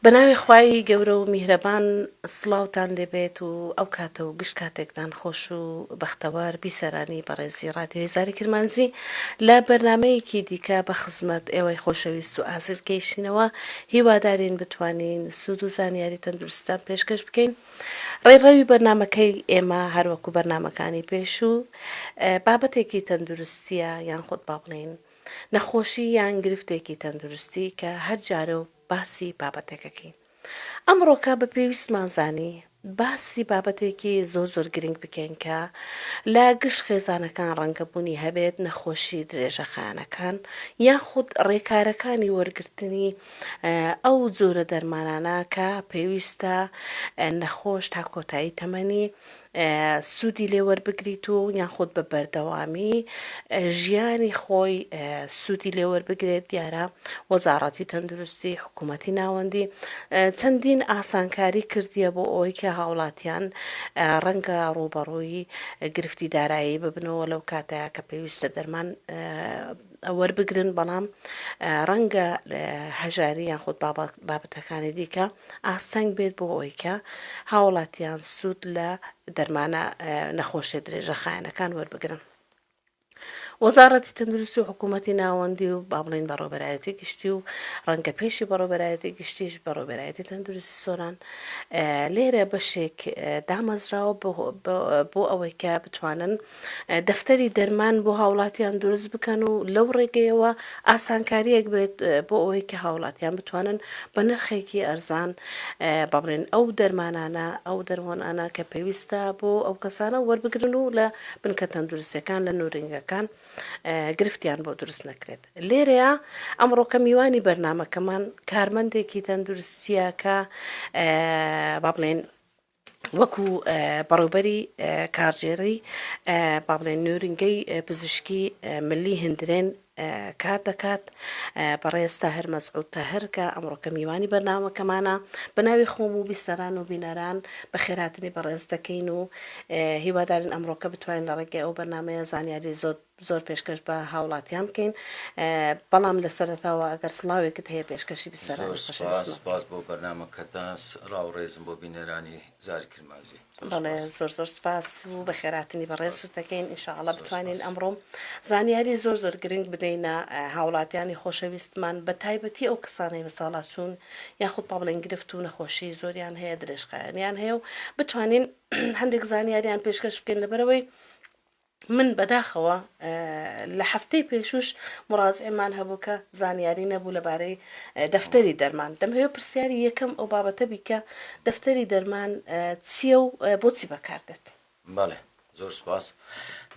بەناوی خوای گەورە و میهرەبان سڵاوتان لێبێت و ئەو کاتە و گشت کاتێکتان خۆش و بەختەوەر بیسەرانی بەڕێزی ڕادیۆی زاری کرمانجی لە بەرنامەیەکی دیکە بە خزمەت ئێوەی خۆشەویست و ئازیز گەیشتینەوە هیوادارین بتوانین سوود و زانیاری تەندروستیتان پێشکەش بکەین ڕێڕەوی بەرنامەکەی ئێمە هەروەکو بەرنامەکانی پێشوو بابەتێکی تەندروستیە یان خۆت با بڵێین نەخۆشی یان گرفتێکی تەندروستی کە هەر جارە و باسی بابەتێکەکەین. ئەمڕۆکە بە پێویستمان زانی باسی بابەتێکی زۆر زۆر گرنگ بکەین کە لە گشت خێزانەکان ڕەنگە بوونی هەبێت نەخۆشی درێژەخایەنەکان یاخود ڕێکارەکانی وەرگرتنی ئەو جۆرە دەرمانانە کە پێویستە نەخۆش تا کۆتایی تەمەنی سوودی لێ وەربگریت و یان خود بە بەردەوامی ژیانی خۆی سوودی لێ وەربگرێت، دیارە وەزاڕەتی تەندروستی، حکوومەتی ناوەندی چەندین ئاسانکاری کردیە بۆ ئەوەی کە هاوڵاتیان ڕەنگە ڕووبەڕووی گرفتی دارایی ببنەوە لەو کاتەیا کە پێویستە دەرمان وەربگرن، بەڵام ڕەنگە هەژاری یان خود بابەتەکانی دیکە ئاستەنگ بێت بۆ ئەوەی کە هاوڵاتیان سوود لە دەرمانە نەخۆشیە درێژەخایەنەکان وەربگرن. وەزاڕەتی تەندروستی و حکوومەتی ناوەندی و با بڵێین بەڕێوەبەرایەتی گشتی و ڕەنگە پێشی بەڕێوەبەرایەتی گشتیش بەڕێوەبەرایەتی تەندروستی سۆران لێرە بەشێک دامەزراوە بۆ ئەوەی کە بتوانن دەفتەری دەرمان بۆ هاوڵاتیان دروست بکەن و لەو ڕێگەیەوە ئاسانکارییەک بێت بۆ ئەوەی کە هاوڵاتیان بتوانن بە نرخێکی ئەرزان با بڵێن ئەو دەرمانانە ئەو دەرمانانە کە پێویستە بۆ ئەو کەسانە وەربگرن و لە بنکە تەندروستیەکان لە نورینگەکان گرفتیان بۆ دروست نەکرێت. لێرەیا ئەمڕۆکە میوانی بەرنامەکەمان کارمەندێکی تەندروستیە کە با بڵێن وەکو بەڕێوبەری کارگێڕی با بڵێن نورینگەی پزیشکی ملی هندرێن کار دەکات بەڕێز تاهر مەسعود تاهر کە ئەمڕۆکە میوانی بەرنامەکەمانە بە ناوی خۆم و بیسەران و بینەران بەخێرهاتنی بەڕێز دەکەین و هیوادارین ئەمڕۆکە بتوانین لە ڕێگەی ئەو بەرنامەیە زانیاری زۆر زۆر پێشکەش بە هاوڵاتیان بکەین بەڵام لە سەرەتاوە ئەگەر سڵاوێکت هەیە پێشکەشی بیسەرانی زۆر سپاس خۆشەویستمان سپاس بۆ بەرنامەکەتان سڵاو ڕێزم بۆ بینەرانی زاری کرمانجی زۆر بەڵێ سپاس. زۆر زۆر سپاس و بەخێرهاتنی سپاس بەڕێزت دەکەین ان شاء اللە زۆر بتوانین سپاس. ئەمڕۆ زانیاری زۆر زۆر گرنگ بدەینە هاوڵاتیانی خۆشەویستمان بە تایبەتی ئەو کەسانەی بەساڵاچوون یاخود با بڵێین گرفت و نەخۆشی زۆریان هەیە درێژخایەنیان هەیە و بتوانین هەندێک زانیاریان پێشکەش بکەین لەبەرئەوەی من بەداخەوە لە هەفتەی پێشوش مڕازعمان هەبوو کە زانیاری نەبوو لەبارەی دەفتەری دەرمان دەمهەوێ پرسیاری یەکەم ئەو بابەتە بی کە دەفتەری دەرمان چییە و بۆچی بەکاردێت؟ بەڵێ زۆر سپاس.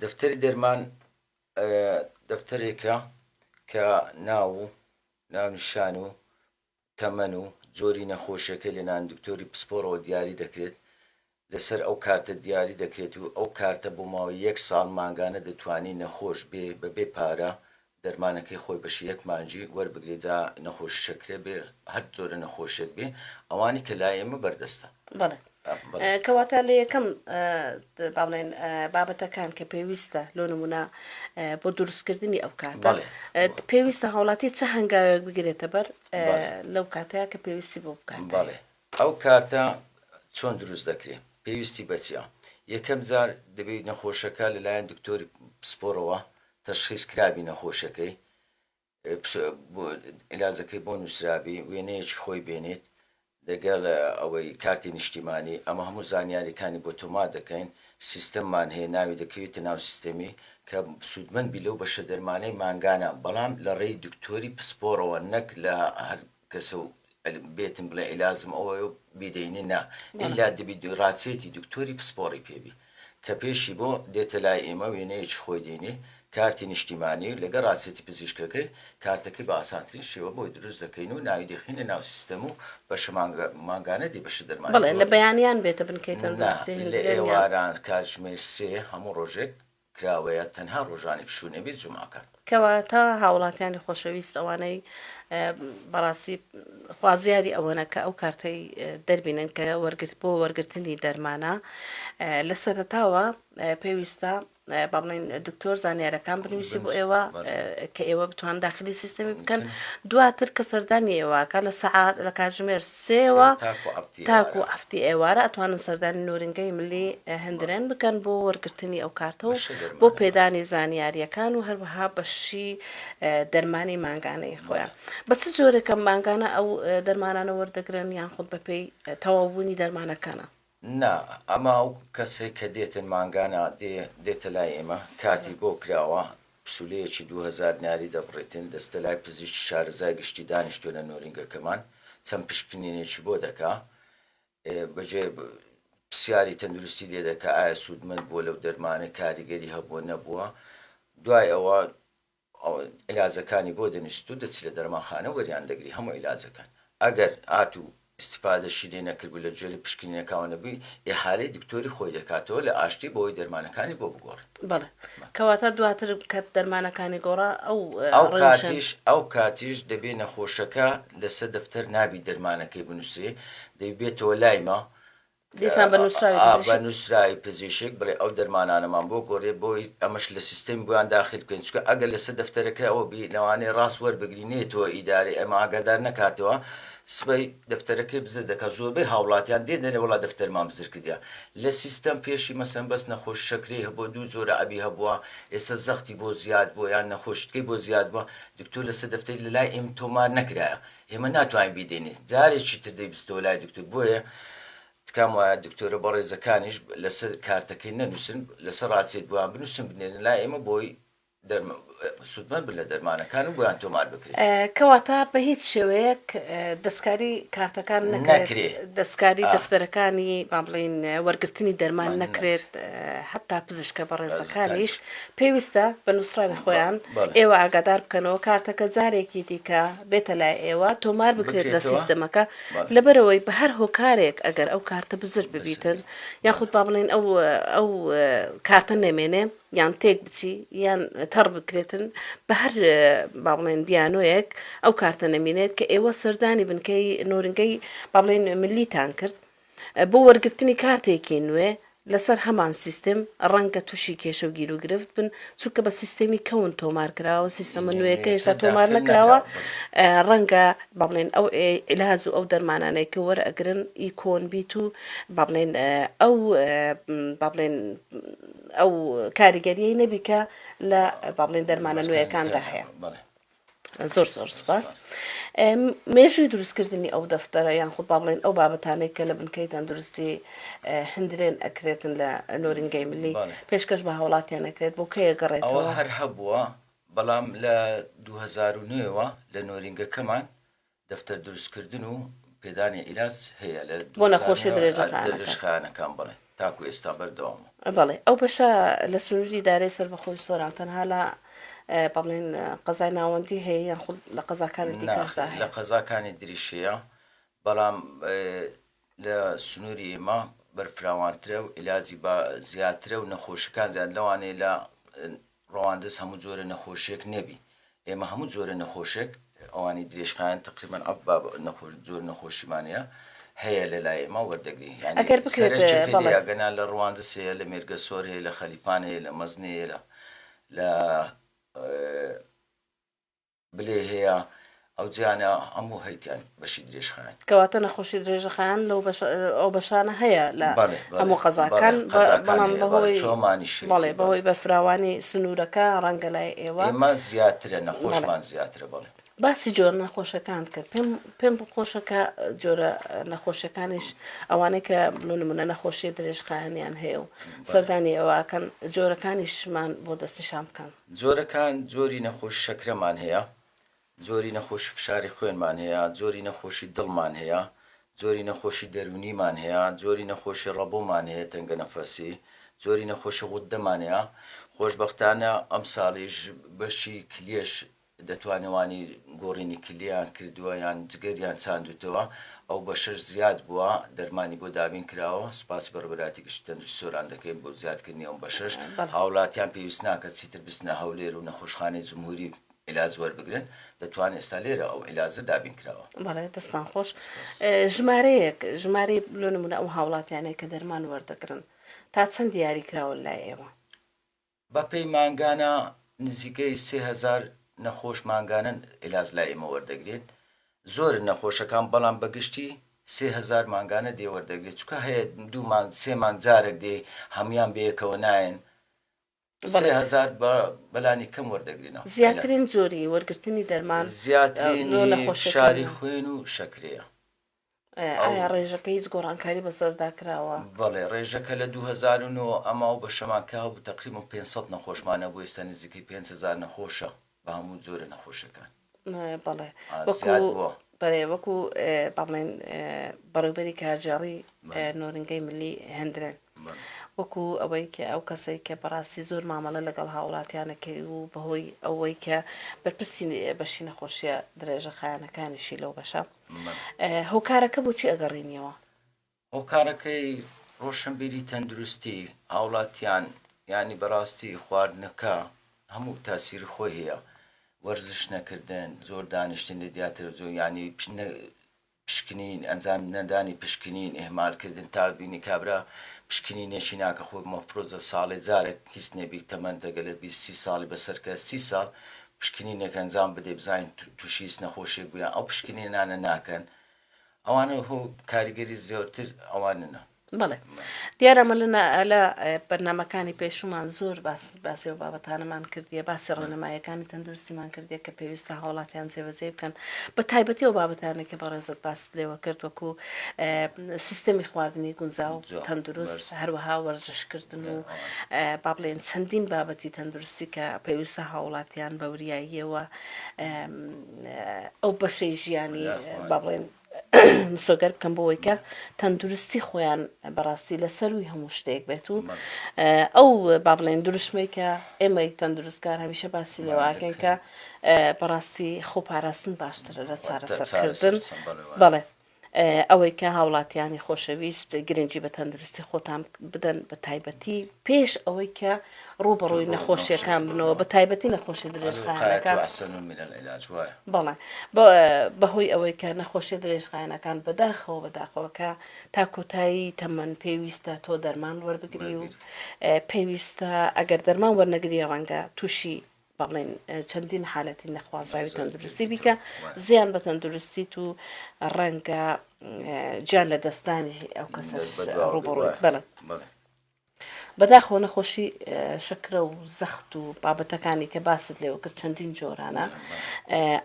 دەفتەری دەرمان دەفتەرێکە کە ناو و ناونیشان و تەمەن و جۆری نەخۆشیەکەی لەلایەن دکتۆری پسپۆڕەوە دیاری دەکرێت، لەسەر ئەو کارتە دیاری دەکرێت و ئەو کارتە بۆ ماوەی یەک ساڵ مانگانە دەتوانی نەخۆش بێ بەبێ پارە دەرمانەکەی خۆی بەشی یەک مانگی وەربگرێت جا نەخۆشی شەکرە بێ هەر جۆرە نەخۆشیەک بێ ئەوانی کە لای ئێمە بەردەستە. بەڵێ کەواتە لە یەکەم با بڵێن بابەتەکان کە پێویستە لۆ نمونە بۆ دروستکردنی ئەو کارتە پێویستە هاوڵاتی چ هەنگاوێک بگرێتە بەر لەو کاتەیە کە پێویستی بۆ بکات بەڵێ ئەو کارتە چۆن دروست دەکرێت پێویستی بەچیە یەکەم جار دەبێت نەخۆشەکە لەلایەن دکتۆری پسپۆڕەوە تەشخیص کرابی نەخۆشەکەی عیلاجەکەی بۆ نووسرابی، وێنەیەکی خۆی بێنێت دەگەڵ ئەوەی کارتی نیشتیمانی، ئەمە هەموو زانیاریەکانی بۆ تۆمار دەکەین، سیستەممان هەیە ناوی دەکەوێتە ناو سیستەمی کە سوودمەند بی لەو بەشە دەرمانەی مانگانە، بەڵام لە ڕێی دکتۆری پسپۆڕەوە نەک لە هەر کەسە و بێتن بڵێ عیلاجم ئەوەیە و بیدەینێ نا، ئیلا دەبی ڕاچێتی دکتۆری پسپۆڕی پێ بی. کە پێشی بۆ دێتە لای ئێمە وێنەیەکی خۆی دێنێ، کارتی نیشتیمانی و لەگەڵ ڕاچێتی پزیشکەکەی کارتەکەی بە ئاسانترین شێوە بۆی دروست دەکەین و ناوی دەخینە ناو سیستەم و بەشە مانگانە دێ بەشە دەرمانی بەڵێ لە بەیانیان بێتە بنکەی نا تەندروستی لە هندرێن یان؟ ئێواران کاتژمێر سێ هەموو ڕۆژێک کراوەیە تەنها ڕۆژانی پشوو نەبێت جومعەکان. کەواتە هاوڵاتیانی خۆشەویست ئەوانەی بەڕاستی خوازیاری ئەوەنە کە ئەو کارتەی دەربینن کە وەرگرت بۆ وەرگرتنی دەرمانە لە سەرەتاوە پێویستە. با بڵێین دکتۆر زانیارەکان بنووسی بۆ ئێوە کە ئێوە بتوان داخلی سیستەمی بکەن دواتر کە سەردانی ئێوەکە لە سەعات لە کاتژمێر سێوە تاکو هەفتی ئێوارە ئەتوانن سەردانی نۆرینگەی ملی هەندرێن بکەن بۆ وەرگرتنی ئەو کارتە و بۆ پێدانی زانیاریەکان و هەروەها بەشی دەرمانی مانگانەی خۆیان بە چ جۆرێکە مانگانە ئەو دەرمانانە وەردەگرن یان خود بەپێی تەواوبوونی دەرمانەکانە؟ نا ئەمە ئەو کەسەی کە دێتن مانگانە دێ دێتە لای ئێمە کارتی بۆ کراوە پسولەیەکی 2000 دیناری دەبڕێتن دەستە لای پزیشکی شارەزای گشتی دانیشتوە لە نۆرینگەکەمان چەند پشکنینێکی بۆ دەکا بەجێ پرسیاری تەندروستی لێ دەکا ئایا سوودمەند بووە لەو دەرمانە کاریگەری هەبووە نەبووە دوای ئەوە عیلاجەکانی بۆ دەنووسیت و دەچی لە دەرمانخانە وەریان دەگری هەموو عیلاجەکان ئەگەر هاتوو ئیستیفادەشی لێ نەکردبوو لە جۆری پشکنینەکەوە نەبووی ئیحالەی دکتۆری خۆی دەکاتەوە لە ئاشتی بۆی دەرمانەکانی بۆ بگۆڕێت. بەڵێ کەواتە دواتر کە دەرمانەکانی گۆڕا ئەو ئەو کاتیش ئەو کاتیش دەبێ نەخۆشەکە لەسەر دەفتەر نابی دەرمانەکەی بنووسێ دەبی بێتەوە لایمە دیسان بە نووسراوی پزیشک. بە نووسراوی پزیشک بڵێ ئەو دەرمانانەمان بۆ گۆڕێ بۆی ئەمەش لە سیستەمی بۆیان داخل بکەین چونکە ئەگەر لەسەر دەفتەرەکە ئەوە بی لەوانەیە ڕاست وەربگری نێتەوە ئیدارەی ئەمە ئاگادار نەکاتەوە سبەی دەفتەرەکەی بزر دەکات زۆربەی هاوڵاتیان دێن دەرێ وەڵا دەفتەرمان بزر کردیە لە سیستەم پێشی مەسەن بەس نەخۆش شەکرەی هەبووە دوو جۆرە ئەبی هەبووە ئێستا زەختی بۆ زیاد بووە یان نەخۆشیتکەی بۆ زیاد بووە دکتۆر لەسەر دەفتەری لەلای ئێمە تۆمار نەکرایە ئێمە ناتوانین بیدەینێ جارێکی تر دەیبستەوە لای دکتۆر بۆیە تکام وایە دکتۆرە بەڕێزەکانیش لەسەر کارتەکەی نەنووسن لەسەر ڕاچێت بۆیان بنووسن بنێرن لای ئێمە بۆی سوودمەند بن لە دەرمانەکان و بۆیان تۆمار بکرێت. کەواتە بە هیچ شێوەیەک دەستکاری کارتەکان نەکرێت، دەستکاری دەفتەرەکانی با بڵێین وەرگرتنی دەرمان نەکرێت، هەتا پزیشکە بەڕێزەکانیش پێویستە بە نووسراوی خۆیان ئێوە ئاگادار بکەنەوە کارتەکە جارێکی دیکە بێتە لای ئێوە تۆمار بکرێت لە سیستەمەکە لەبەرئەوەی بە هەر هۆکارێک ئەگەر ئەو کارتە بزر ببیتن یاخود با بڵێین ئەو ئەو کارتە نەمێنێ یان تێک بچی یان تەڕ بکرێتن بە هەر با بڵێن بیانۆیەک ئەو کارتە نەمینێت کە ئێوە سەردانی بنکەی نۆرینگەی با بڵێن ملیتان کرد بۆ وەرگرتنی کارتێکی نوێ لەسەر هەمان سیستم ڕەنگە تووشی کێشە و گیروگرفت بن چونکە بە سیستەمی کەون تۆمار کراوە سیستەمە نوێیەکە هێشتا تۆمار نەکراوە ڕەنگە با بڵێن ئەو عیلاج و ئەو دەرمانانەی کە وەرئەگرن ئی کۆن بیت و با بڵێن ئەو با بڵێن ئەو کاریگەریەی نەبی کە لە با بڵێن دەرمانە نوێیەکاندا هەیە. زۆر زۆر سوپاس. مێژووی دروستکردنی ئەو دەفتەرە یان خود با بڵێن ئەو بابەتانەی کە لە بنکەی تەندروستی هندرێن ئەکرێتن لە نۆرینگەی ملی پێشکەش بە هاوڵاتیان ئەکرێت بۆ کەی ئەگەڕێتەوە؟ ئەوە هەر هەبووە بەڵام لە 2009 ەوە لە نۆرینگەکەمان دەفتەر دروستکردن و پێدانی عیلاج هەیە لە بۆ نەخۆشیە درێژەخایەنەکان. درێژخایەنەکان بەڵێ تاکو ئێستا بەردەوامە. بەڵێ ئەو بەشە لە سنووری ئیدارەی سەربەخۆی سۆران تەنها لە با بڵێین قەزای ناوەندی هەیە یان خود لە قەزاکانی دیکەشدا هەیە؟ لە قەزاکانی دریش هەیە بەڵام لە سنووری ئێمە بەرفراوانترە و عیلاجی با زیاترە و نەخۆشیەکان زیاد لەوانەیە لە ڕەواندز هەموو جۆرە نەخۆشیەک نەبی ئێمە هەموو جۆرە نەخۆشێک ئەوانی درێژخایەن تقریبا ئەو باب نەخۆش جۆر نەخۆشیمان هەیە هەیە لە لای ئێمە وەردەگرین یعنی ئەگەر بکرێت سەرەکیەکەی بەڵێ. لێ ئەگەنا لە ڕواندز هەیە لە مێرگەسۆر هەیە لە خەلیفان هەیە لە مەزنێ هەیە لە لە بلێ هەیە ئەو جیانە هەموو هەیتیان بەشی درێژخایەن. کەواتە نەخۆشی درێژەخایەن لەو بەش ئەو بەشانە هەیە لە بەڵێ بەڵێ هەموو بەڵێ قەزاکان بە قەزاکان بەڵام هەیە بەڵێ بەهۆی چۆمانیش بەڵێ هەیتی بەڵێ. بەهۆی بەرفراوانی سنوورەکە ڕەنگە لای ئێوە ئێمە زیاترە بەڵێ. نەخۆشمان زیاترە بەڵێ. باسی جۆرە نەخۆشەکانت کرد پێم پێم خۆشە کە جۆرە نەخۆشەکانیش ئەوانەی کە بۆ نمونە نەخۆشیە درێژخایەنیان هەیە و بەڵێ. سەردانی ئێوە ئەکەن جۆرەکانیشمان بۆ دەستنیشان بکەن. جۆرەکان جۆری نەخۆشی شەکرەمان هەیە، جۆری نەخۆشی فشاری خوێنمان هەیە، جۆری نەخۆشی دڵمان هەیە، جۆری نەخۆشی دەروونیمان هەیە، جۆری نەخۆشی ڕەبۆمان هەیە تەنگەنەفەسی، جۆری نەخۆشی غوددەمان هەیە، خۆشبەختانە ئەمساڵیش بەشی کلیەش دەتوانێ وانی گۆڕینی کلیەیان کردووە یان جگەریان چاندووتەوە ئەو بەشەش زیاد بووە دەرمانی بۆ دابین کراوە سوپاسی بەڕێوەبەرایەتی گشتی تەندروستی سۆران دەکەین بۆ زیادکردنی ئەو بەشەش هاوڵاتیان پێویست ناکات چیتر بچنە هەولێر و نەخۆشخانەی جمهوری عیلاج وەربگرن دەتوان ئێستا لێرە ئەو عیلاجە دابین کراوە. بەڵێ دەستان خۆش. ژمارەیەک ژمارەی لۆ نمونە ئەو هاوڵاتیانەی کە دەرمان وەردەگرن تا چەند دیاری کراوە لای ئێوە؟ بەپێی مانگانە نزیکەی 3000 نەخۆش مانگانە عیلاج لای ئێمە وەردەگرێت زۆرن نەخۆشەکان بەڵام بەگشتی 3000 مانگانە دێ وەردەگرێت چونکە هەیە دوو مانگ سێ مانگ جارێک دێ هەموان بەیەکەوە نایەن 3000 بە بەلانی کەم وەردەگرینەوە عیلاج. زیاترین جۆری وەرگرتنی دەرمان لۆ زیاترینی نەخۆشیەکان فشاری خوێن و شەکرەیە. ئایا ڕێژەکە هیچ گۆڕانکاری بەسەردا کراوە؟ بەڵێ ڕێژەکە لە 2009 ئەمە ئەو بەشەمان کە هەبوو تەقریبەن 500 نەخۆشمان هەبوو ئێستا نزیکەی 5000 نەخۆشە بە هەموو جۆرە نەخۆشیەکان. بەڵێ وەکو زیاد بووە. بەڵێ وەکو با بڵێین بەڕێوبەری کارگێڕی نۆرینگەی ملی هەندرێن وەکو ئەوەی کە ئەو کەسەی کە بەڕاستی زۆر مامەڵە لەگەڵ هاوڵاتیانەکەی و بەهۆی ئەوەی کە بەرپرسی بەشی نەخۆشیە درێژەخایەنەکانیشی لەو بەشە هۆکارەکە بۆچی ئەگەڕینیەوە؟ هۆکارەکەی ڕۆشنبیری تەندروستی هاوڵاتیان یانی بەڕاستی خواردنەکە هەموو تاسیری خۆی هەیە وەرزش نەکردن زۆر دانیشتن لە دیاتر زۆر یانی پشکنین ئەنجام نەدانی پشکنین ئیهمال کردن تا بینی کابرا پشکنینێکی ناکە خۆ مەفرۆزە ساڵێ جارێک هیچ نەبی تەمەن دەگەلە 20 سی ساڵی بەسەرکە سی ساڵ پشکنینێک ئەنجام بدەی بزانین تووشی هیچ نەخۆشیێک بوویان ئەو پشکنینانە ناکەن ئەوانە هۆ کاریگەری زۆرتر ئەواننە. بەڵێ دیارە ئەمە لە لە بەرنامەکانی پێشوومان زۆر باس باسی ئەو بابەتانەمان کردیە باسی ڕێنمایەکانی تەندروستیمان کردیە کە پێویستە هاوڵاتیان جێبەجێ بکەن بە تایبەتی ئەو بابەتانەی کە بەڕێزت باست لێوە کرد وەکو سیستەمی خواردنی گونجاو تەندروست هەروەها وەرزشکردن و با بڵێن چەندین بابەتی تەندروستی کە پێویستە هاوڵاتیان بە وریاییەوە ئەو بەشەی ژیانی با بڵێن مسۆگەر بکەن بۆ ئەوەی کە تەندروستی خۆیان بەڕاستی لە سەروی هەموو شتێک بێت و ئەو با بڵێن دروشمەی کە ئێمەی تەندروستکار هەمیشە باسی لێواکەین کە بەڕاستی خۆپاراستن باشترە لە چارەسەرکردن بەڵێ ئەوەی کە هاوڵاتیانی خۆشەویست گرنگی بە تەندروستی خۆتان بدەن بە تایبەتی پێش ئەوەی کە ڕووبەڕووی نەخۆشیەکان بنەوە بە تایبەتی نەخۆشی درێژخایەنەکان بەڵێ بەهۆی ئەوەی کە نەخۆشیە درێژخایەنەکان بەداخەوە بەداخەوە کە تا کۆتایی تەمەن پێویستە تۆ دەرمان وەربگری و پێویستە ئەگەر دەرمان وەرنەگری ڕەنگە تووشی با بڵێین چەندین حالەتی نەخوازراوی تەندروستی بیکە زیان بە تەندروستیت و ڕەنگە گیان لە دەستدانی ئەو کەسەش ڕووبەڕووی بەڵێ بەداخەوە نەخۆشی شەکرە و زەخت و بابەتەکانی کە باست لێوە کرد چەندین جۆرانە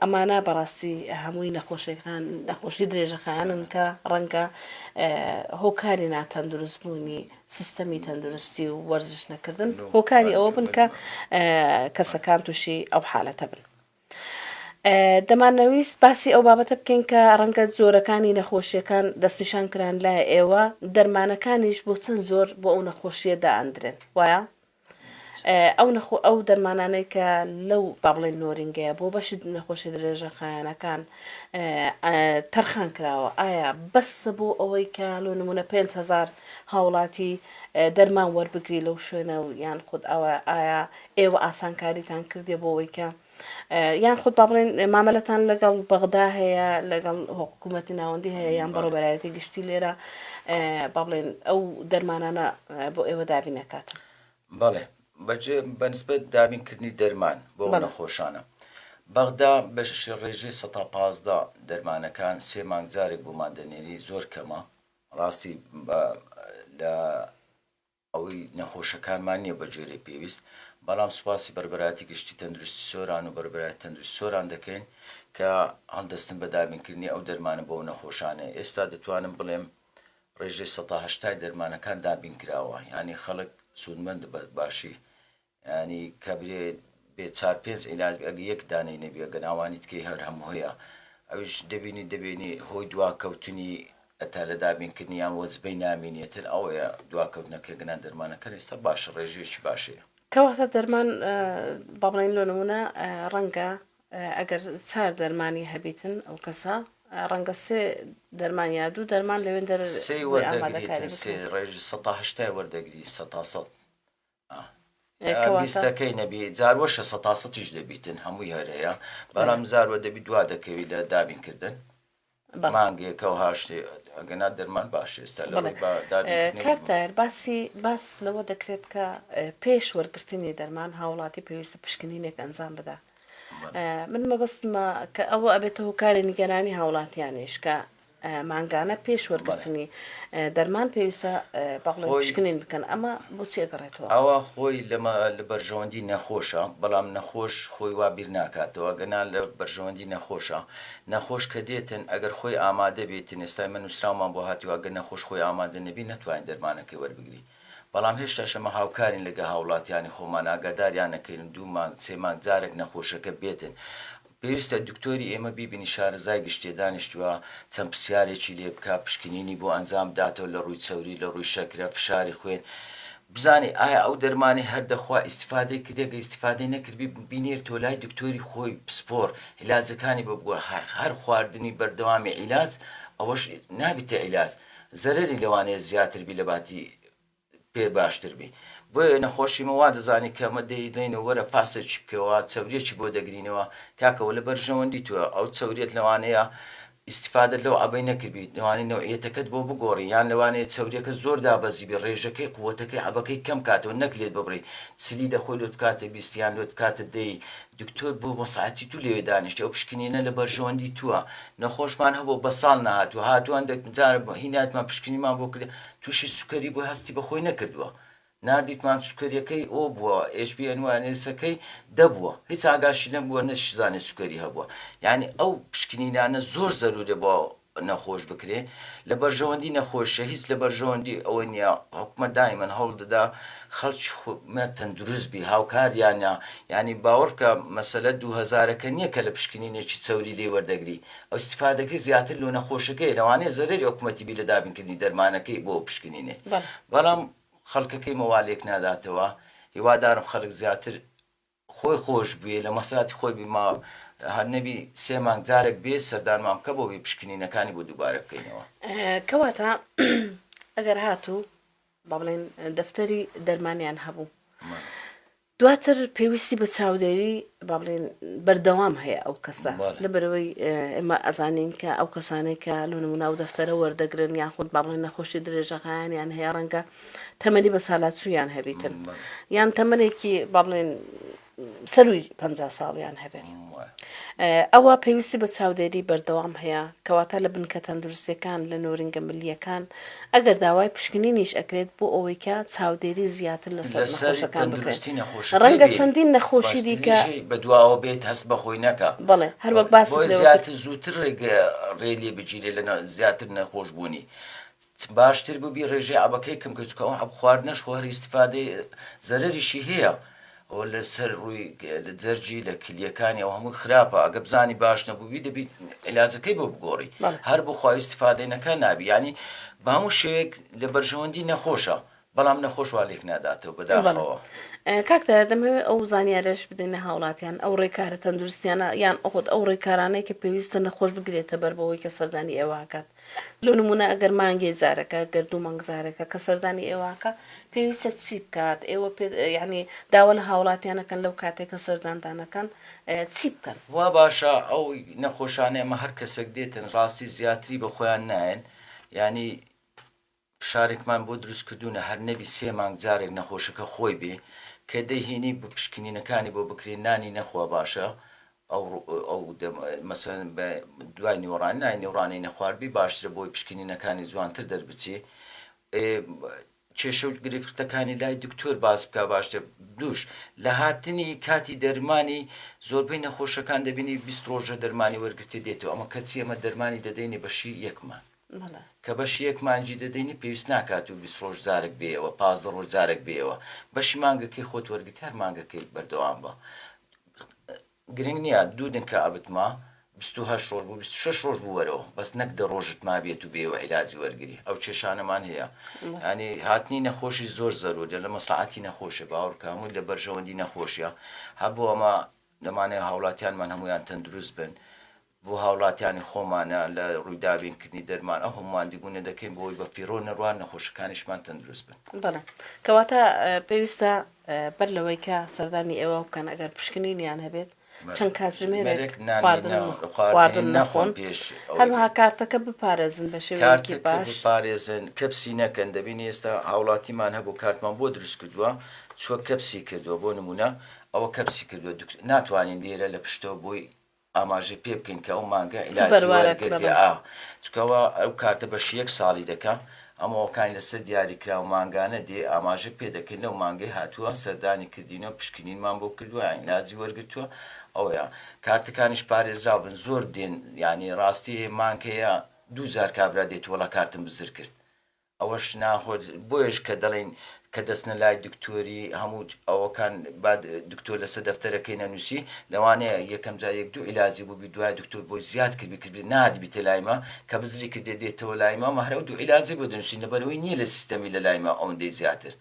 ئەمانە بەڕاستی هەمووی نەخۆشیەکان نەخۆشی درێژەخایەنن کە ڕەنگە هۆکاری ناتەندروست بوونی سیستەمی تەندروستی و وەرزش نەکردن هۆکاری ئەوە بن کە کەسەکان تووشی ئەو حالەتە بن. دەمانەویست باسی ئەو بابەتە بکەین کە ڕەنگە جۆرەکانی نەخۆشیەکان دەستنیشان کران لای ئێوە دەرمانەکانیش بۆ چەند زۆر بۆ ئەو نەخۆشیە دائەندرێن وایە؟ ئەو نەخۆ ئەو دەرمانانەی کە لەو با بڵێن نۆرینگەیە بۆ بەشی نەخۆشی درێژەخایەنەکان تەرخان کراوە ئایا بەسە بۆ ئەوەی کە لۆ نمونە 5هزار هاوڵاتی دەرمان وەربگری لەو شوێنە و یان خود ئەوە ئایا ئێوە ئاسانکاریتان کردێ بۆ ئەوەی کە یان خود با بڵێن مامەلەتان لەگەڵ بەغدا هەیە لەگەڵ حکوومەتی ناوەندی هەیە یان بەڕێوەبەرایەتی گشتی لێرە با بڵێن ئەو دەرمانانە بۆ ئێوە دابین نەکاتن؟ بەڵێ بەجێ بەنسبەت دابینکردنی دەرمان بۆ ئەو نەخۆشانە بەغدا بە ڕێژەی سەتا 15 دەرمانەکان سێ مانگ جارێک بۆمان دەنێری زۆر کەمە ڕاستی لە ئەوەی نەخۆشەکانمان نییە بە گوێرەی پێویست، بەڵام سوپاسی بەڕێوەبەرایەتی گشتی تەندروستی سۆران و بەڕێوەبەرایەتی تەندروستی سۆران دەکەین کە هەڵدەستن بە دابینکردنی ئەو دەرمانە بۆ ئەو نەخۆشانە. ئێستا دەتوانم بڵێم ڕێژەی سەتا هەشتای دەرمانەکان دابین کراوە، یانی خەڵک سوودمەندە بە باشی یانی کە برێ بێ چار پێنج عیلاج بێ ئەگە یەک دانەی نەبی ئەگەر ئەوانی تکەی هەر هەموو هەیە ئەویش دەبینی دەبینی هۆی دواکەوتنی ئەتا لە دابینکردنی یان وەجبەی نامینێتن ئەوەیە دواکەوتنەکە گەنا دەرمانەکە ئێستا باشە ڕێژەیەکی باشەیە. کەواتە دەرمان با بڵێین لۆ نمونە ڕەنگە ئەگەر چار دەرمانی هەبیتن ئەو کەسە ڕەنگە سێ دەرمان یا دوو دەرمان لەوێن دەر سێی بۆی ئامادەکاری وەردەگریتن سێ بکرێت. ڕێژ سەتا هەشتای وەردەگری سەتا سەد کەواتە بیستەکەی نەبی جاروەشە سەتا سەتیش دەبیتن هەمووی هەر هەیە بەڵام زاروە دەبی دوا دەکەوی لە دابین کردن بەڵێ مانگێکە و هاشتێ. ئەگەنا دەرمان باشە ئێستا لە بەڵێ ڕووی با دابینکردنەوەی کاک بۆ. تاهیر باسی باس لەوە دەکرێت کە پێش وەرگرتنی دەرمان هاوڵاتی پێویستە پشکنینێک ئەنجام بدا بەڵێ. من مەبەستمە کە ئەوە ئەبێتە هۆکاری نیگەرانی هاوڵاتیانیش کە مانگانە پێش وەرگرتنی دەرمان پێویستە با بڵێین خۆی پشکنین بکەن ئەمە بۆچی ئەگەڕێتەوە؟ ئەوە خۆی لەمە لە بەرژەوەندی نەخۆشە بەڵام نەخۆش خۆی وا بیر ناکاتەوە گەنا لە بەرژەوەندی نەخۆشە نەخۆش کە دێتن ئەگەر خۆی ئامادە بێتن ئێستا ئێمە نوسراومان بۆ هاتووە ئەگەر نەخۆش خۆی ئامادە نەبی نەتوانین دەرمانەکەی وەربگری بەڵام هێشتاش ئەمە هاوکارین لەگە هاوڵاتیانی خۆمان ئاگاداریان ئەکەین دوو مانگ سێ مانگ جارێک نەخۆشەکە بێتن پێویستە دکتۆری ئێمە بیبینی شارەزای گشتیە دانیشتوە چەند پرسیارێکی لێ بکا پشکنینی بۆ ئەنجام بداتەوە لە ڕووی چەوری لە ڕووی شەکرە فشاری خوێن بزانێ ئایا ئەو دەرمانەی هەر دەخوا ئیستیفادەی کردیە گەر ئیستیفادەی نەکردبی بینێرتەوە لای دکتۆری خۆی پسپۆڕ عیلاجەکانی بۆ بگۆڕ هەر خواردنی بەردەوامی عیلاج ئەوەش نابیتە عیلاج زەرەری لەوانەیە زیاتر بی لەباتی پێ باشتر بی بۆیە نەخۆشی مە وا دەزانی کە ئەمە دەیڵێینەوە وەرە فاسێکی بکەوە چەوریەکی بۆ دەگرینەوە کاکە وە لە بەرژەوەندی تۆیە ئەو چەوریەت لەوانەیە ئیستیفادەت لەو عەبەی نەکردبی لەوانەیە نەوعیەتەکەت بۆ بگۆڕی یان لەوانەیە چەوریەکە زۆر دابەزیبی ڕێژەکەی قوەتەکەی عەبەکەی کەم کاتەوە نەک لێت ببڕی چلی دەخۆی لۆت بکاتە 20 یان لۆت بکاتە دەی دکتۆر بۆ مەسڵەحەتی تو لەوێ دانیشتی ئەو پشکنینە لە بەرژەوەندی تووە نەخۆشمان هەبوو بە ساڵ نەهاتووە هاتووە هەندێک جار هیناتمان پشکنینمان بۆ کرد تووشی سوکەری بووە هەستی بە خۆی نەکردووە ناردیتمان سوکەریەکەی ئۆ بووە HbA1c ەکەی دە بووە هیچ ئاگاشی نەبووە نەشزانێ سوکەری هەبووە یعنی ئەو پشکنینانە زۆر زەرورە بۆ نەخۆش بکرێ لە بەرژەوەندی نەخۆشە هیچ لە بەرژەوەندی ئەوە نییە حکومەت دایمەن هەوڵ دەدا خەڵکی خۆ تەندروست بی هاوکاریانە یعنی باوەڕ بکە مەسەلە دوو هەزارەکە نییە کە لە پشکنینێکی چەوری لێ وەردەگری ئەو ئیستیفادەکەی زیاتر لۆ نەخۆشەکەیە لەوانەیە زەرەری حکومەتی بی لە دابینکردنی دەرمانەکەی بۆ ئەو پشکنینەی بەڵام خەڵکەکەی مە وا لێک ناداتەوە هیوادارم خەڵک زیاتر خۆی خۆش بوێ لە مەسراتی خۆی بی ما هەر نەبی سێ مانگ جارێک بێ سەردانمان بکە بۆ بی پشکنینەکانی بۆ دووبارە بکەینەوە. کەواتە ئەگەر هاتوو با بڵێین دەفتەری دەرمانیان هەبوو دواتر پێویستی بە چاودێری با بڵێین بەردەوام هەیە ئەو کەسە لەبەرەوەی ئێمە ئەزانین کە ئەو کەسانەی کە لۆ نمونە ئەو دەفتەرە وەردەگرن یاخود با بڵێن نەخۆشی درێژەخایەنیان هەیە ڕەنگە تەمەنی بە سالاچوویان هەبیتن یان تەمەنێکی با بڵێن سەرووی 50 ساڵیان هەبێت ئەوە پێویستی بە چاودێری بەردەوام هەیە، کەواتە لە بنکە تەندروستیەکان، لە نۆرینگە ملییەکان ئەگەر داوای پشکنینیش ئەکرێت بۆ ئەوەی کە چاودێری زیاتر لەسەر لەسەر نەخۆشەکان بکرێت. تەندروستی نەخۆشەکەی ڕەنگە بێ چەندین نەخۆشی دیکە. باشتریشی بەدواوە بێت هەست بەخۆی نەکا. بەڵێ هەر وەک بەڵێ باست بۆیە لێوە کرد. زیاتر زووتر ڕێگە ڕێ لێ بگیرێ لە زیاتر نەخۆش بوونی. باشتر ببی ڕێژەی عەبەکەی کەم کەی چونکە ئەو حەب خواردنەش خۆ هەر ئیستیفادەی زەرەریشی هەیە. ئەوە لە سەر ڕووی لە جەرگی لە کلیەکانی ئەو هەمووی خراپە ئەگە بزانی باش نەبووبی دەبی عیلاجەکەی بۆ بگۆڕی هەر بۆ خوا ئیستیفادەی نەکا نابی یانی بە هەموو شێوەیەک لە بەرژەوەندی نەخۆشە بەڵام نەخۆش وا لێک ناداتەوە بەداخەوە. کاک تاهیر دەمەوێت ئەو زانیارەش بدەینە هاوڵاتیان ئەو ڕێکارە تەندروستیانە یان خود ئەو ڕێکارانەی کە پێویستە نەخۆش بگرێتە بەر بەوەی کە سەردانی ئێوە ئەکات لۆ نموونە ئەگەر مانگێ جارەکە گەر دوو مانگ جارەکە کە سەردانی ئێوە ئەکا پێویستە چی بکات ئێوە پێ یعنی داوا لە هاوڵاتیان ئەکەن لەو کاتێک کە سەردانتان ئەکەن چی بکەن؟ وا باشە ئەو نەخۆشانەی ئەمە هەر کەسێک دێتن ڕاستی زیاتری بە خۆیان نایەن یانی فشارێکمان بۆ دروست کردوونە هەر نەبی سێ مانگ جارێک نەخۆشەکە خۆی بێ کە دەیهینی پشکنینەکانی بۆ بکرێ نانی نەخوا باشە ئەو ئەو مەسەلەن بە دوای نیوەڕان نانی نیوەڕانی نەخواردبی باشترە بۆی پشکنینەکانی جوانتر دەربچێ کێشە و گرفتەکانی لای دکتۆر باس بکە باشتر دووش لە هاتنی کاتی دەرمانی زۆربەی نەخۆشەکان دەبینی 20 ڕۆژە دەرمانی وەرگرتێ دێتەوە ئەمە کەچی ئەمە دەرمانی دەدەینێ بەشی یەکمان کە بەشی یەک مانگی دەدەینی پێویست ناکات و 20 ڕۆژ جارێک بێیەوە 15 ڕۆژ جارێک بێیەوە بەشی مانگەکەی خۆت وەرگرت هەر مانگەکەی بەردەوام بە گرنگ نیە دوو دنکە عەبت ما 28 ڕۆژ بوو 26 ڕۆژ بوو وەرەوە بەس نەک دە ڕۆژت مابێت و بێەوە عیلاجی وەرگری ئەو کێشانەمان هەیە ینی هاتنی نەخۆشی زۆر زەرورە لە مەسڵەحەتی نەخۆشە باوەڕکە هەمووی لە بەرژەوەندی نەخۆشیە هەبوو ئەمە دەمانەوێت هاوڵاتیانمان هەموویان تەندروست بن بۆ هاوڵاتیانی خۆمانە لە ڕووی دابین کردنی دەرمان ئەو هەموو ماندیبوونە دەکەین بۆ ئەوەی بە فیڕۆ نەڕوا نەخۆشەکانیشمان تەندروست بن. بەڵێ کەواتە پێویستە بەر لەوەی کە سەردانی ئێوە بکەن ئەگەر پشکنینیان هەبێت. چەند کاتژمێرێک خواردن خواردن نەخۆن هەروەها کارتەکە بپارێزن بە شێوەیەکی باش بپارێزن کەپسی نەکەن دەبینی ئێستا هاوڵاتیمان هەبوو کارتمان بۆ دروست کردووە چوە کەپسی کردووە بۆ نمونە ئەوە کەپسی کردووە ناتوانین لێرە لە پشتەوە بۆی ئاماژەی پێ بکەین کە ئەو مانگە عیلاجی وەرگرتیە ئا چونکە ئەوە ئەو کارتە بەشی یەک ساڵی دەکا ئەمە ئەوکانی لەسەر دیاری کراو مانگانە دێ ئاماژە پێ دەکەین لەو مانگەی هاتووە سەردانی کردینەوە پشکنینمان بۆ کردووە یان عیلاجی وەرگرتووە ئەوەیە کارتەکانیش پارێزراو بن زۆر دێن یانی ڕاستی هەیە مانگ هەیە دوو جار کابرا دێت وەڵا کارتم بزر کرد ئەوەش ناخۆت بۆیەش کە دەڵێین کە دەچنە لای دکتۆری هەموو ئەوەکان با دکتۆر لەسەر دەفتەرەکەی نەنووسی لەوانەیە یەکەم جار یەک دوو عیلاجی بووبی دوای دکتۆر بۆی زیاد کردبی کردبی نهاتبیتە لای مە کە بزری کردێ دێتەوە لای مە مە هەر ئەو دوو عیلاجەی بۆ دەنووسین لەبەرئەوەی نییە لە سیستەمی لە لای مە ئەوەندەی زیاتر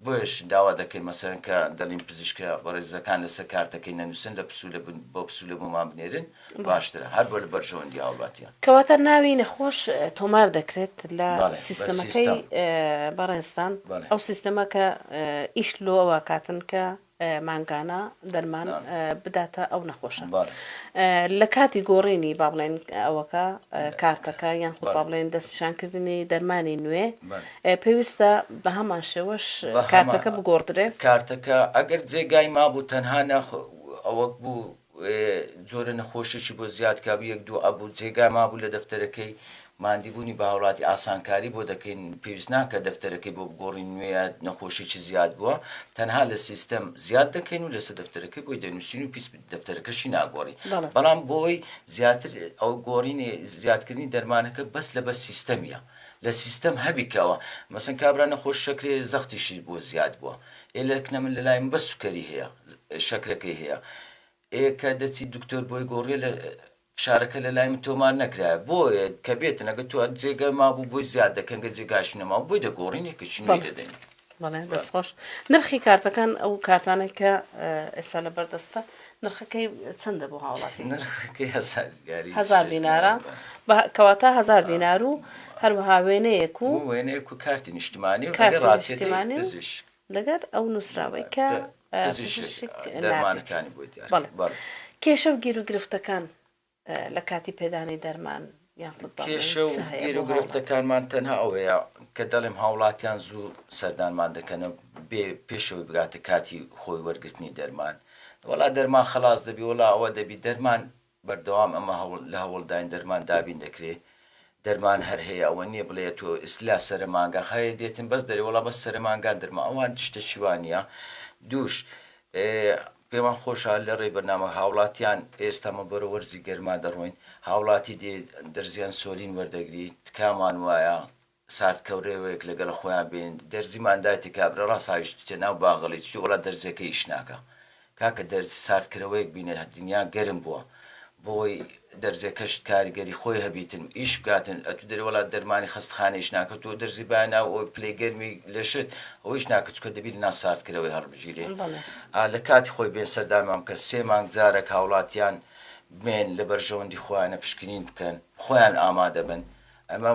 بۆیەش داوا دەکەین مەسەلەن کە دەڵین پزیشکە بەڕێزەکان لەسەر کارتەکەی نەنووسن لە پسوولە بۆ پسوولە بۆمان بنێرن باشترە هەر بۆ لە بەرژەوەندی هاوڵاتیان. کەواتە ناوی نەخۆش تۆمار دەکرێت لە سیستەمەکەی بەڕێزتان ئەو سیستەمە کە ئیش لۆ ئەوە کاتن کە مانگانە دەرمان بداتە ئەو نەخۆشە لە کاتی گۆڕینی با بڵێن ئەوەکە کارتەکە یان خود با بڵێن دەستنیشانکردنی دەرمانی نوێ پێویستە بە هەمان شێوەش کارتەکە بگۆڕدرێت. کارتەکە ئەگەر جێگای مابوو تەنها نەخ ئەوەک بوو جۆرە نەخۆشیی بۆ زیاد کابوو یەک دوو ئەبوو جێگا مابوو لە دەفتەرەکەی ماندیبوونی بە هاوڵاتی ئاسانکاری بۆ دەکەین پێویست ناکە دەفتەرەکەی بۆ بگۆڕین نوێیە نەخۆشیی زیاد بووە تەنها لە سیستەم زیاد دەکەین و لەسەر دەفتەرەکەی بۆی دەنووسین و پیس دەفتەرەکەشی ناگۆڕین بەڵام بۆی زیاتر ئەو گۆڕینی زیادکردنی دەرمانەکە بەس لە بەس سیستەمیە لە سیستەم هەبی کە ئەوە مەسەن کابرا نەخۆش شەکرەیە زەختیشی بۆ زیاد بووە ئێ لەکنە من لەلای من بەس سوکەری هەیە شەکرەکەی هەیە ئێ کە دەچی دکتۆر بۆی گۆڕیە لە فشارەکە لە لای من تۆمار نەکرایە بۆیە کە بێتن ئەگە تۆ جێگە مابوو بۆی زیاد دەکەن گە جێگاش نەما بۆی دەگۆڕین یەکێکی نوێی دەدەین. بەڵێ دەست خۆش نرخی کارتەکان ئەو کارتانەی کە ئێستا لە بەردەستە نرخەکەی چەندە بۆ هاوڵاتی؟ نرخەکەی هەزار دیناری هەزار دینارە کەواتە هەزار دینار و هەروەها وێنەیەک و وێنەیەک و کارتی نیشتمانی و کارتی نیشتمانی و لەگەر ئەو نووسراوەی کە پزیشک دەرمانەکانی بۆی دیار بەڵێ کێشە و گیروگرفتەکان لە کاتی پێدانی دەرمان یان خود با بڵێین کێشە و چ هەیە گیر بۆ و هاوڵاتی؟ گرفتەکانمان تەنها ئەوەیە کە دەڵێم هاوڵاتیان زوو سەردانمان دەکەن و بێ پێشەوەی بگاتە کاتی خۆی وەرگرتنی دەرمان وەڵا دەرمان خەڵاس دەبی وەڵا ئەوە دەبی دەرمان بەردەوام ئەمە هەوڵ لە هەوڵداین دەرمان دابین دەکرێ دەرمان هەر هەیە ئەوە نییە بڵێ تۆ ئیسلا سەرە مانگا خەیە دێتن بەس دەرێ وەڵا بەس سەرە مانگان دەرمان ئەوان شتەکی وا نییە دووش پێمان خۆشە لە ڕێی بەرنامە هاوڵاتیان ئێستا مە بەرەو وەرزی گەرما دەڕۆین هاوڵاتی دێ دەرزی ئەنسۆلین وەردەگری تکامان وایە ساردکەورەوەیەک لەگەڵ خۆیان بێنن دەرزیمان دایتێ کابرا ڕاست هاویشتیتە ناو باغڵی چی وەڵا دەرزیەکە ئیش ناکا کاکە دەرزی ساردکەرەوەیەک بینە دنیا گەرم بووە بۆی دەرزیەکەشت کاریگەری خۆی هەبیتن ئیش بکاتن ئەتو دەرێ وەڵا دەرمانی خەستخانە ئیش ناکە تۆ دەرزی با ناو ئەوەی پلەی گەرمی لەشت ئەوە ئیش ناکە چونکە دەبی لەناو ساردکەرەوەی هەڵبگیرێ ئا لە کاتی خۆی بێن سەردانمان بکەن سێ مانگ جارەک هاوڵاتیان بێن لە بەرژەوەندی خۆیانە پشکنین بکەن خۆیان ئامادە بن ئەمە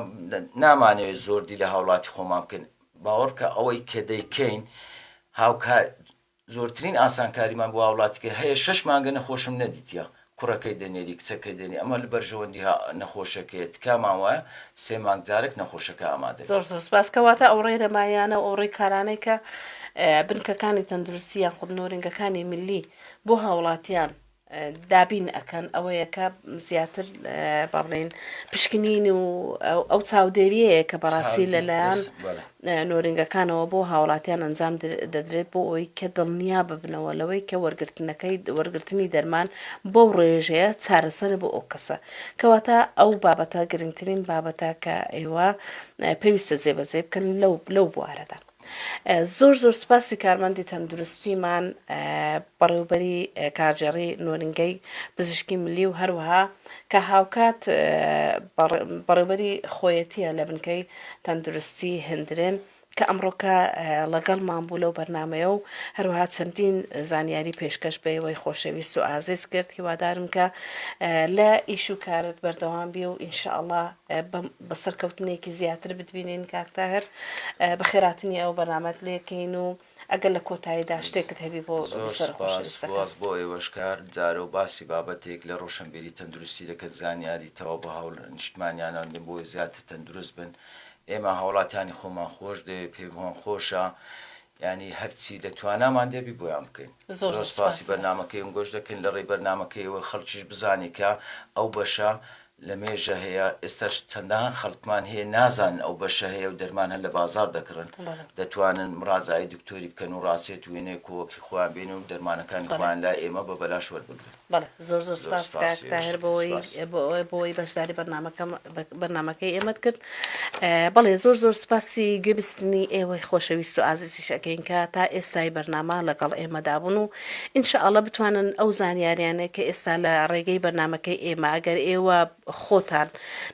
نامانەوێت زۆر دی لە هاوڵاتی خۆمان بکەین باوەڕکە ئەوەی کە دەیکەین هاوکار زۆرترین ئاسانکاریمان بۆ هاوڵاتی کرد هەیە شەش مانگە نەخۆشم نەدیتیە کوڕەکەی دەنێری کچەکەی دەنێری ئەمە لە بەرژەوەندی نەخۆشەکەیە تکامان وایە سێ مانگ جارێک نەخۆشەکە ئامادە بێت. زۆر زۆر سپاس کەواتە ئەو ڕێنماییانە و ئەو ڕێکارانەی کە بنکەکانی تەندروستی یان خود نۆرینگەکانی ملی بۆ هاوڵاتیان دابین ئەکەن ئەوەیە کە زیاتر با بڵێین پشکنین و ئەو چاودێریەیە کە بەڕاستی لەلایەن نۆرینگەکانەوە بۆ هاوڵاتیان ئەنجام دەدرێت بۆ ئەوەی کە دڵنیا ببنەوە لەوەی کە وەرگرتنەکەی وەرگرتنی دەرمان بەو ڕێژەیە چارەسەرە بۆ ئەو کەسە کەواتە ئەو بابەتە گرنگترین بابەتە کە ئێوە پێویستە جێبەجێ بکەن لەو لەو بوارەدا. زۆر زۆر سوپاسی کارمەندی تەندروستیمان بەڕێوبەری کارگێڕی نۆرینگەی پزیشکی ملی و هەروەها کە هاوکات بەڕێوبەری خۆیەتیە لە بنکەی تەندروستی هندرێن کە ئەمڕۆکە ڵەگەڵمان بوو لەو بەرنامەیە و هەروەها چەندین زانیاری پێشکەش بە ئێوەی خۆشەویست و ئازیز کرد هیوادارم کە لە ئیش و کارت بەردەوام بی و ان شاء اللە بە سەرکەوتنێکی زیاتر بتبینین کاک تاهر بەخێراتنی ئەو بەرنامەت لێکەین و. ئەگەر لە کۆتاییدا شتێکت هەبی بۆ زۆر بیسەرە سوپاس خۆشەویستەکان. سوپاس بۆ ئێوەش کە هەر جارە و باسی بابەتێک لە ڕۆشنبیری تەندروستی دەکەن زانیاری تەواو بە هاونیشتمانیانان دەن بۆی زیاتر تەندروست بن ئێمە هاوڵاتیانی خۆمان خۆش دەوێ پێمان خۆشە یانی هەرچی لە توانامان دەبی بۆیان بکەین زۆر زۆر زۆر سوپاسی سوپاس. بەرنامەکەی ئەم گۆش دەکەین لە ڕێی بەرنامەکەیەوە خەڵکیش بزانێ کە ئەو بەشە لە مێژە هەیە ئێستاش چەندان خەڵکمان هەیە نازانن ئەو بەشە هەیە و دەرمان هەر لە بازاڕ دەکڕن بەڵێ. دەتوانن مڕاجەعەی دکتۆری بکەن و ڕاچێت وێنەی کۆوەکی خۆیان بێنن و دەرمانەکانی بەڵێ. خۆیان لای ئێمە بە بەلاش وەربگرن. بەڵێ زۆر زۆر زۆر سپاس سپاس کاک تاهێر بۆوەی سپاس. بۆوەی بەشداری بەرنامەکەم بەرنامەکەی ئێمەت کرد بەڵێ زۆر زۆر سپاسی گوێبیستنی ئێوەی خۆشەویست و ئازیزیش ئەکەین کە تا ئێستای بەرنامە لەگەڵ ئێمەدا بوون و ان شاء اللە بتوانن ئەو زانیاریانە کە ئێستا لە ڕێگەی بەرنامەکەی ئێمە ئەگەر ئێوە خۆتان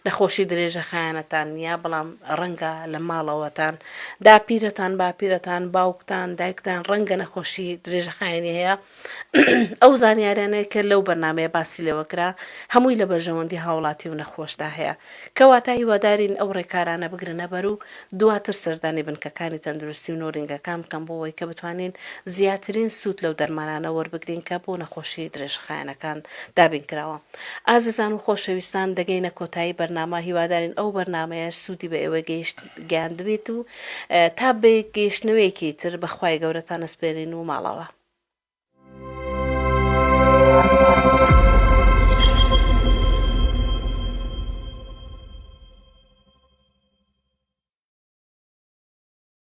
نەخۆشی درێژەخایەنەتان نییە بەڵام ڕەنگە لە ماڵەوەتان داپیرەتان باپیرەتان باوکتان دایکتان ڕەنگە نەخۆشی درێژەخایەنی هەیە ئەو زانیاریانەی کە لەو بەرنامەیە باسی لێوە کرا هەمووی لە بەرژەوەندی هاوڵاتی و نەخۆشدا هەیە. کەواتە هیوادارین ئەو ڕێکارانە بگرنە بەر و دواتر سەردانی بنکەکانی تەندروستی و نۆرینگەکان بکەن بۆ ئەوەی کە بتوانین زیاترین سوود لەو دەرمانانە وەربگرین کە بۆ نەخۆشی درێژخایەنەکان دابین کراوە. ئازیزان و خۆشەویستان دەگەینە کۆتایی بەرنامە هیوادارین ئەو بەرنامەیەش سوودی بە ئێوە گەیشت گەیاندبێت و تا بە گەیشتنەوەیەکی تر بە خوای گەورەتان ئەسپێرین و ماڵاوا.